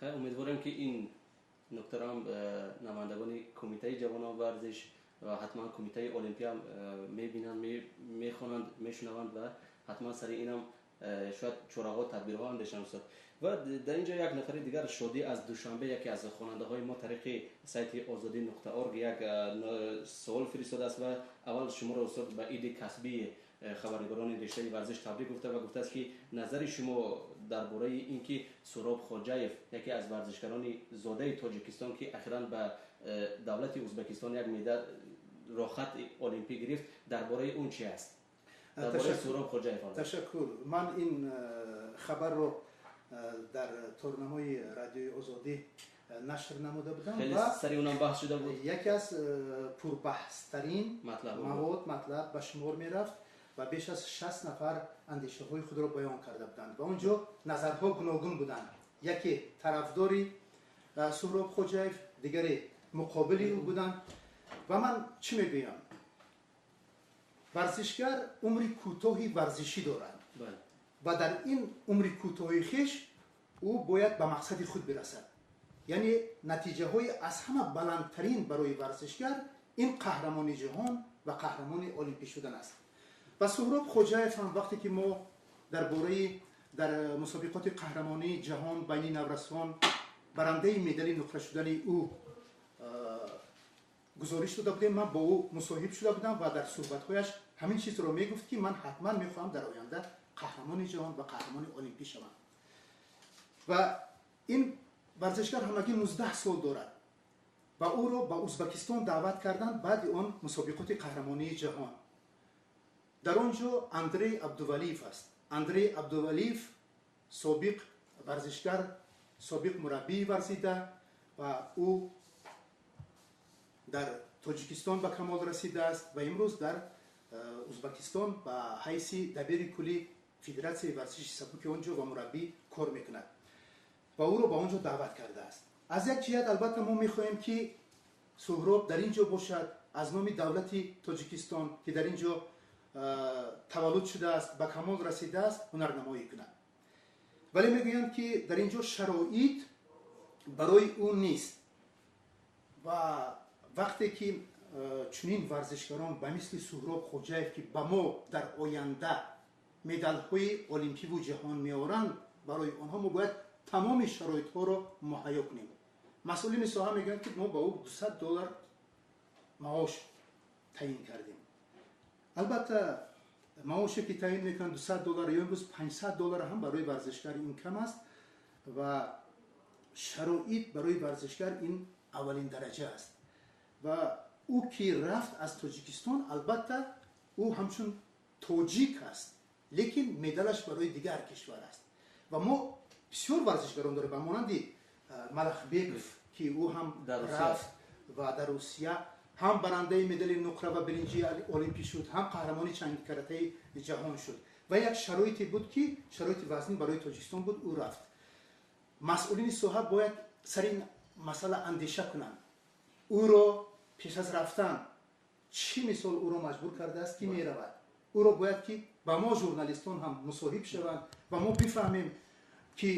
Хеле умедворем, ки ин нуктаро ҳам намояндагони Кумитаи ҷавонон, варзиш ва ҳатман Кумитаи Олимпия мебинанд, мехонанд, мешунаванд ва ҳатман сари инам шояд чораҳо, тадбирҳо андешанд, устод. Ва дар ин ҷо як нафари дигар, Шодӣ аз Душанбе, яке аз хонандаҳои мо, тариқи сайти озодӣ.org як савол фиристодааст ва аввал шуморо, устод, ба иди касбии хабарнигорони риштаи варзиш табрик гуфта ва гуфтааст, ки назари шумо дар бораи ин ки Суҳроб Хоҷаев, яке аз варзишгарони зодаи Тоҷикистон, ки ахиран ба давлати Ӯзбекистон як медал, роҳхати олимпӣ гирифт, дар бораи он чи аст? Дар бораи Суҳроб Хоҷаев. Ташаккур. Ман ин хабарро дар торнамои Радиои Озодӣ нашр намуда будам. Хеле сари унам баҳс шуда буд. Яке аз пурбаҳстарин мавод, матлаб ба шумор мерафт ва беш аз 60 нафар андешаҳои худро баён карда буданд ва он ҷо назарҳо гуногун буданд: яке тарафдори Суҳроб Хоҷаев, дигаре муқобили ӯ буданд. Ва ман чӣ мегӯям? Варзишгар умри кӯтоҳи варзишӣ дорад ва дар ин умри кӯтоҳи хеш ӯ бояд ба мақсади худ бирасад. Яъне натиҷаҳои аз ҳама баландтарин барои варзишгар ин қаҳрамони ҷаҳон ва қаҳрамони олимпӣ шудан аст. Ва Суҳроб Хоҷаев ҳам, вақте ки мо дар бораи дар мусобиқоти қаҳрамонии ҷаҳон байни наврасон барандаи медали нуқра шудани ӯ гузориш дода будем, ман бо ӯ мусоҳиб шуда будам ва дар суҳбатҳояш ҳамин чизро мегуфт, ки ман ҳатман мехоҳам дар оянда қаҳрамони ҷаҳон ва қаҳрамони олимпӣ шавам. Ва ин варзишгар ҳамагӣ 19 сол дорад ва ӯро ба Ӯзбекистон даъват карданд баъди он мусобиқоти қаҳрамонии ҷаҳон. Дар он ҷо Андрей Абдувалиев аст. Андрей Абдувалиев собиқ варзишгар, собиқ мураббии варзида ва ӯ дар Тоҷикистон ба камол расидааст ва имрӯз дар Ӯзбекистон ба ҳайси дабири кулли федератсияи варзиши сабуки он ҷо ва мураббӣ кор мекунад ва ӯро ба он ҷо даъват кардааст. Аз як ҷиҳат, албатта, мо мехоҳем, ки Суҳроб дар ин ҷо бошад, аз номи давлати Тоҷикистон, ки дар ин ҷо таваллуд шудааст, ба камол расидааст, ҳунарнамоӣ кунад. Вале мегӯянд, ки дар ин ҷо шароит барои ӯ нест. Ва вақте ки чунин варзишгарон ба мисли Суҳроб Хоҷаев, ки ба мо дар оянда медалҳои олимпиву ҷаҳон меоранд, барои онҳо мо бояд тамоми шароитҳоро муҳайё кунем. Масъулини соҳа мегӯянд, ки мо ба ӯ 200 доллар маош таъин кардем. Албатта, маоше ки таъин мекунанд, 200 доллар ё имрӯз 500 доллар ҳам барои варзишгар ин кам аст. Ва шароит барои варзишгар ин аввалин дараҷа аст. Ва ӯ ки рафт аз Тоҷикистон, албатта, ӯ ҳамчун тоҷик аст, лекин медалаш барои дигар кишвар аст. Ва мо бисёр варзишгарон дорем, ба монанди Малахбеков, ки ӯ ҳам рафт ва дар Русия ҳам барандаи медали нуқра ва биринҷии олимпӣ шуд, ҳам қаҳрамони чандкаратаи ҷаҳон шуд. Ва як шароите буд, ки шароити вазнин барои Тоҷикистон буд, ӯ рафт. Масъулини соҳа бояд сари ин масъала андеша кунанд. Ӯро пеш аз рафтан чӣ, мисол, ӯро маҷбур кардааст, ки меравад? Ӯро бояд ки ба мо журналистон ҳам мусоҳиб шаванд ва мо бифаҳмем, ки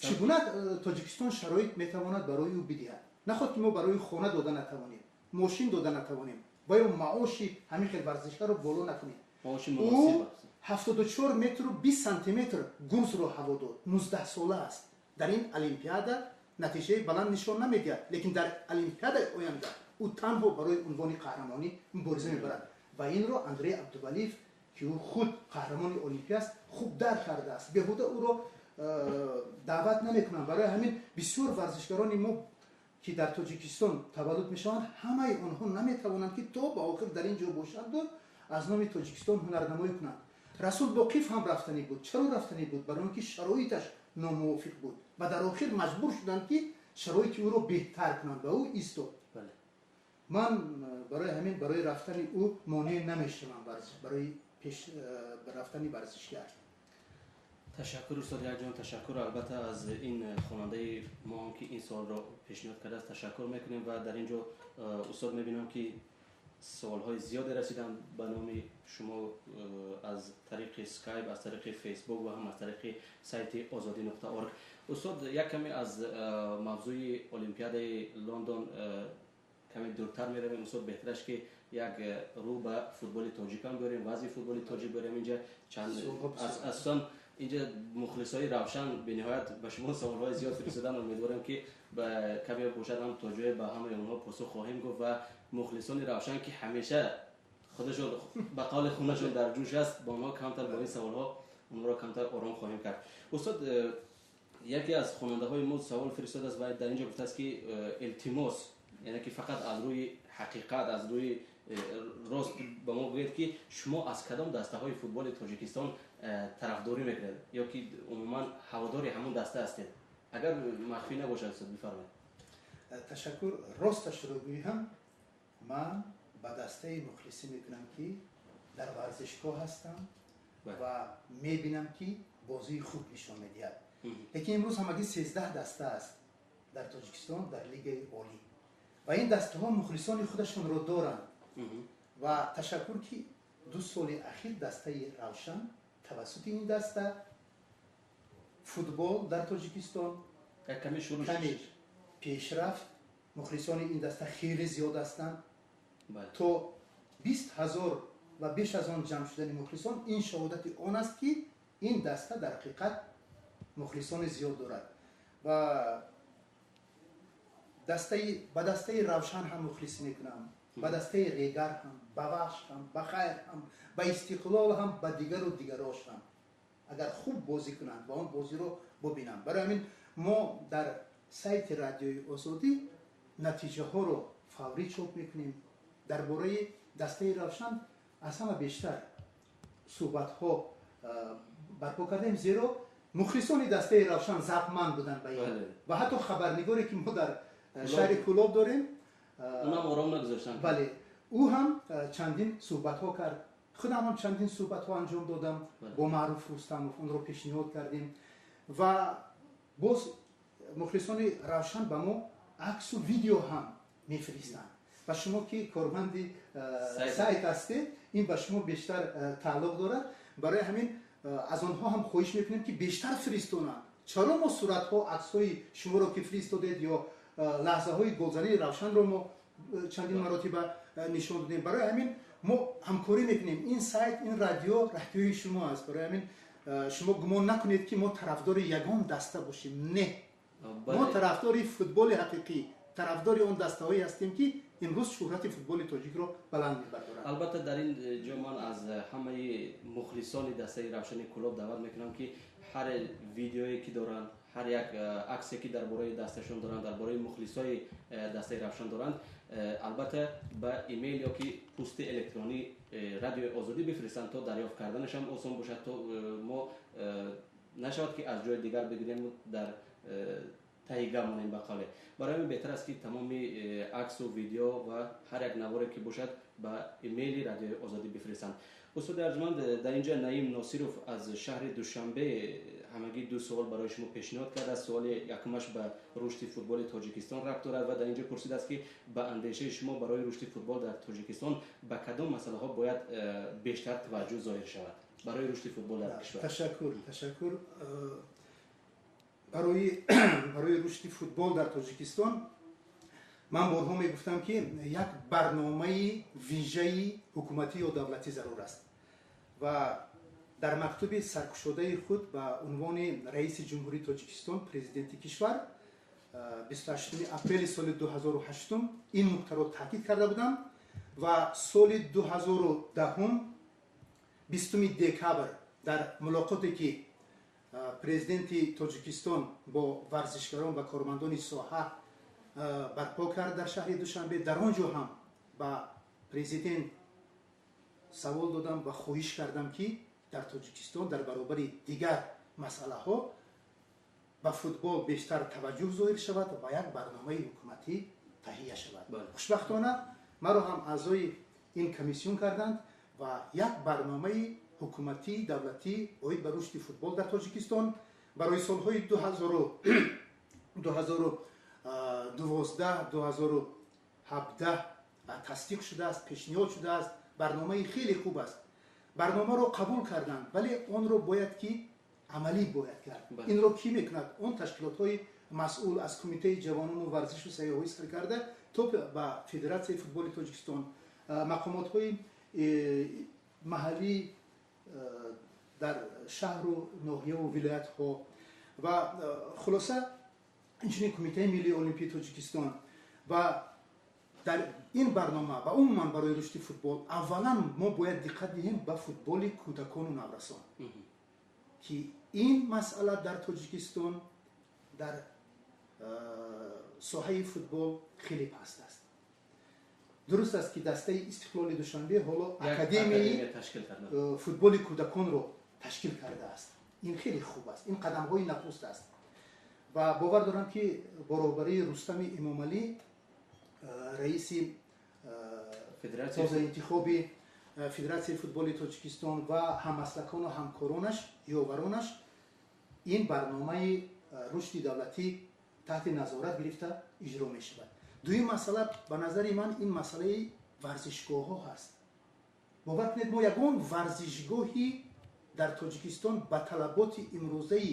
чӣ гуна Тоҷикистон шароит метавонад барои ӯ бидиҳад. Наход ки мо барои хона дода натавонем, мошин дода натавонем ва ё маоши ҳамин хел варзишгаро боло накунем. Ӯ 74 метру 20 сантиметр гурзро ҳаво дод, 19-сола аст. Дар ин олимпиада натиҷаи баланд нишон намедиҳад, лекин дар олимпиадаи оянда ӯ танҳо барои унвони қаҳрамонӣ мубориза мебарад. Ва инро Андрей Абдувалиев, ки ӯ худ қаҳрамони олимпӣ аст, хуб дарк кардааст. Беҳуда ӯро даъват намекунанд. Барои ҳамин бисёр варзишгарони мо, ки дар Тоҷикистон таваллуд мешаванд, ҳамаи онҳо наметавонанд, ки то ба охир дар ин ҷо бошанду аз номи Тоҷикистон ҳунарнамоӣ кунанд. Расул Боқиев ҳам рафтанӣ буд. Чаро рафтанӣ буд? Барои он ки шароиташ номувофиқ буд ва дар охир маҷбур шуданд, ки шароити ӯро беҳтар кунанд ва ӯ истод. Ман барои ҳамин барои рафтани ӯ монеъ намешавам, барои пеш рафтани варзишгар. Ташаккур, устод Якҷон, ташаккур. Албатта, аз ин хонандаи мо ҳам, ки ин суолро пешниҳод кардааст, ташаккур мекунем. Ва дар ин ҷо, устод, мебинам, ки Саволҳои зиёде расиданд ба номи шумо аз тариқи Скайп, аз тариқи Фейсбук ва ҳам аз тариқи сайти озодӣ.org. Устод, як каме аз мавзӯи Олимпиадаи Лондон каме дуртар меравем. Устод, беҳтараш ки як рӯ ба футболи тоҷикам биёрем, вазъи футболи тоҷик биёрем. Инҷа чанд, асосан инҷа мухлисои Равшан бениҳоят ба шумо саволҳои зиёд фиристоданд. Умедворем, ки ба каме бошад ҳам то ҷое ба ҳамаи онҳо посух хоҳем гуфт ва мухлисони Равшан, ки ҳамеша худашон ба қавли хунашон дар ҷӯш аст, ба онҳо камтар бо ин саволҳо онҳоро камтар ором хоҳем кард. Устод, яке аз хонандаҳои мо савол фиристодааст ва дар инҷо гуфтааст, ки илтимос, яъне ки фақат аз рӯи ҳақиқат, аз рӯи рост ба мо гӯед, ки шумо аз кадом дастаҳои футболи Тоҷикистон тарафдорӣ мекунед ё ки умуман ҳаводори ҳамон даста ҳастед. Агар махфӣ набошад, устод, бифармоед. Ташаккур. Росташро гӯям, ман ба дастаи мухлисӣ мекунам, ки дар варзишгоҳ ҳастам ва мебинам, ки бозии хуб нишон медиҳад. Лекин имрӯз ҳамагӣ 13 даста аст дар Тоҷикистон дар Лигаи олӣ ва ин дастаҳо мухлисони худашонро доранд. Ва ташаккур, ки 2 соли ахир дастаи Равшан, тавассути ин даста футбол дар Тоҷикистон каме пешрафт. Мухлисони ин даста хеле зиёд ҳастанд, то 20 000 ва беш аз он ҷамъ шудани мухлисон ин шаҳодати он аст, ки ин даста дар ҳақиқат мухлисони зиёд дорад. Ва ба дастаи Равшан ҳам мухлисӣ мекунам, ба дастаи Регар ҳам, ба Вахш ҳам, ба Хайр ҳам, ба Истиқлол ҳам, ба дигару дигарош ҳам, агар хуб бозӣ кунанд ва он бозиро бубинанд. Барои ҳамин мо дар сайти Радиои Озодӣ натиҷаҳоро фаврӣ чоп мекунем. Дар бораи дастаи Равшан аз ҳама бештар суҳбатҳо барпо кардем, зеро мухлисони дастаи Равшан завқманд буданд ба ин. Ва ҳатто хабарнигоре, ки мо дар шаҳри Кӯлоб дорем, унам ором нагузоштанд. Бале, ӯ ҳам чандин суҳбатҳо кард, худам ҳам чандин суҳбатҳо анҷом додам бо Маъруф Рустамов, онро пешниҳод кардем. Ва боз мухлисони Равшан ба мо аксу видео ҳам мефиристанд. Ва шумо, ки корманди сайт ҳастед, ин ба шумо бештар тааллуқ дорад. Барои ҳамин аз онҳо ҳам хоҳиш мекунем, ки бештар фиристонанд. Чаро мо суратҳо, аксҳои шуморо, ки фиристодед, ё лаҳзаҳои голзании Равшанро мо чандин маротиба нишон додем. Барои ҳамин мо ҳамкорӣ мекунем. Ин сайт, ин радио радиои шумо аст. Барои ҳамин шумо гумон накунед, ки мо тарафдори ягон даста бошем. Не, мо тарафдори футболи ҳақиқӣ, тарафдори он дастаҳое ҳастем, ки имрӯз шӯҳрати футболи тоҷикро баланд мебардоранд. Албатта, дар ин ҷо ман аз ҳамаи мухлисони дастаи Равшани Кӯлоб даъват мекунам, ки ҳар видеое ки доранд, ҳар як аксе ки дар бораи дасташон доранд, дар бораи мухлисои дастаи Равшан доранд, албатта ба имейл ё ки пусти электронӣ Радиои Озодӣ бифиристанд, то дарёфт карданашам осон бошад, то мо нашавад, ки аз ҷои дигар бигирем, дар таҳи гап монем. Ба қавле, барои ҳамин беҳтар аст, ки тамоми аксу видео ва ҳар як наворе ки бошад, ба имейли Радиои Озодӣ бифиристанд. Устоди арҷуманд, дар инҷа Наим Носиров аз шаҳри Душанбе ҳамагӣ ду суол барои шумо пешниҳод кардааст. Суоли якумаш ба рушди футболи Тоҷикистон рабт дорад ва дар инҷо пурсидааст, ки ба андешаи шумо барои рушди футбол дар Тоҷикистон ба кадом масъалаҳо бояд бештар таваҷҷӯҳ зоҳир шавад барои рушди футбол дар кишвар? Ташаккур, ташаккур. Барои рушди футбол дар Тоҷикистон ман борҳо мегуфтам, ки як барномаи вижаи ҳукуматӣ ё давлатӣ зарур аст. Ва дар мактуби саркушодаи худ ба унвони раиси Ҷумҳурии Тоҷикистон, президенти кишвар, 28 апрели соли 2008 ин нуктаро таъкид карда будам. Ва соли 2010 20 декабр дар мулоқоте, ки президенти Тоҷикистон бо варзишгарон ва кормандони соҳа барпо кард дар шаҳри Душанбе, дар он ҷо ҳам ба президент савол додам ва хоҳиш кардам, ки дар Тоҷикистон дар баробари дигар масъалаҳо ба футбол бештар таваҷҷӯҳ зоҳир шавад ва як барномаи ҳукуматӣ таҳия шавад. Хушбахтона, маро ҳам аъзои ин комиссион карданд ва як барномаи ҳукуматии давлатӣ оид ба рушди футбол дар Тоҷикистон барои солҳои 2012, 2017. ва тасдиқ шудааст, пешниҳод шудааст. Барномаи хеле хуб аст. Барномаро қабул карданд, вале онро бояд ки амалӣ бояд кард. Инро кӣ мекунад? Он ташкилотҳои масъул, аз Кумитаи ҷавонону варзишу сайёҳӣ сар карда то ба Федератсияи футболи Тоҷикистон, мақомотҳои маҳаллӣ дар шаҳру ноҳияву вилоятҳо ва хулоса, инчунин Кумитаи миллии олимпии Тоҷикистон. Ва дар ин барнома ва умуман барои рушди футбол аввалан мо бояд диққат диҳем ба футболи кӯдакону наврасон, ки ин масъала дар Тоҷикистон дар соҳаи футбол хеле паст аст. Дуруст аст, ки дастаи Истиқлоли Душанбе ҳоло академияи футболи кӯдаконро ташкил кардааст. Ин хеле хуб аст, ин қадамҳои нахуст аст ва бовар дорам, ки бо роҳбарии Рустами Эмомалӣ, раиси тозаинтихоби Федератсияи футболи Тоҷикистон, ва ҳаммаслакону ҳамкоронаш, ёваронаш, ин барномаи рушди давлатӣ таҳти назорат гирифта иҷро мешавад. Дуюм масъала, ба назари ман, ин масъалаи варзишгоҳҳо ҳаст. Бовар кунед, мо ягон варзишгоҳи дар Тоҷикистон ба талаботи имрӯзаи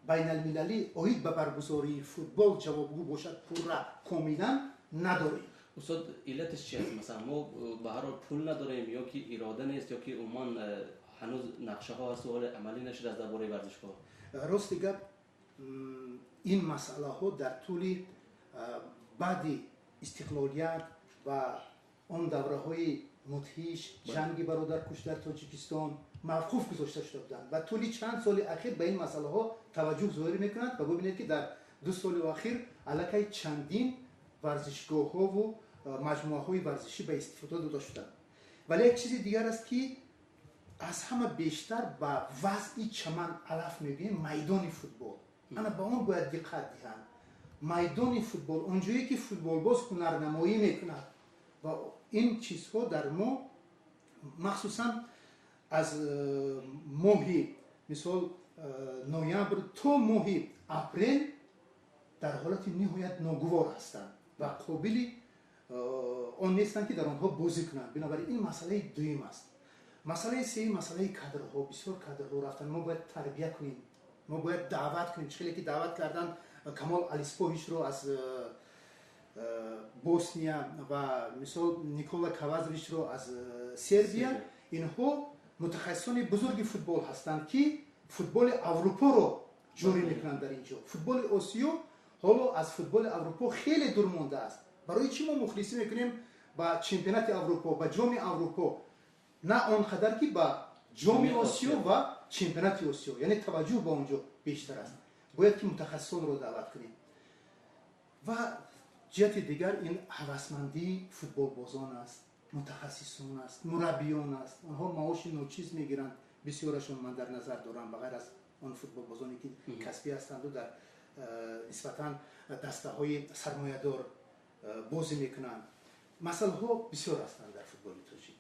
байналмилалӣ оид ба баргузории футбол ҷавобгӯ бошад, пурра, комилан надорем. Устод, иллаташ чи аст? Масалан, мо ба ҳар ҳол пул надорем ё ки ирода нест, ё ки умуман ҳанӯз нақшаҳо ҳасту ҳоле амалӣ нашудааст дар бораи варзишгоҳ? Рости гап, ин масъалаҳо дар тӯли баъди истиқлолият ва он давраҳои мудҳиш, ҷанги бародаркуш дар Тоҷикистон мавқуф гузошта шуда буданд ва тӯли чанд соли ахир ба ин масъалаҳо таваҷҷӯҳ зоҳир мекунанд. Ва бубинед, ки дар 2 соли охир аллакай чандин варзишгоҳҳову маҷмӯаҳои варзишӣ ба истифода дода шуданд. Вале як чизи дигар аст, ки аз ҳама бештар ба вазъи чаман алаф мегӯем, майдони футбол. Ана ба он бояд диққат диҳанд. Майдони футбол, он ҷое ки футболбоз ҳунарнамоӣ мекунад, ва ин чизҳо дар мо махсусан аз моҳи, мисол, ноябр то моҳи апрел дар ҳолати ниҳоят ногувор ҳастанд ва қобили он нестанд, ки дар онҳо бозӣ кунанд. Бинобар ин масъалаи дуюм аст. Масъалаи сеюм, масъалаи кадрҳо. Бисёр кадрҳо рафтанд. Мо бояд тарбия кунем, мо бояд даъват кунем. Чӣ хеле ки даъват кардан Камол Алиспоҳишро аз Босния ва, мисол, Никола Кавазовичро аз Сербия. Инҳо мутахассисони бузурги футбол ҳастанд, ки футболи Аврупоро ҷорӣ мекунанд дар ин ҷо. Футболи Осиё ҳоло аз футболи Аврупо хеле дур мондааст. Барои чӣ мо мухлисӣ мекунем ба чемпионати Аврупо, ба Ҷоми Аврупо, на он қадар ки ба Ҷоми Осиё ва чемпионати Осиё? Яъне таваҷҷӯҳ ба он ҷо бештар аст. Бояд ки мутахассисонро даъват кунем. Ва ҷиҳати дигар ин ҳавасмандии футболбозон аст, мутахассисон аст, мураббиён аст. Онҳо маоши ночиз мегиранд бисёрашон, ман дар назар дорам, ба ғайр аз он футболбозоне ки касбӣ ҳастанду дар нисбатан дастаҳои сармоядор бозӣ мекунанд. Масъалаҳо бисёр ҳастанд дар футболи тоҷик.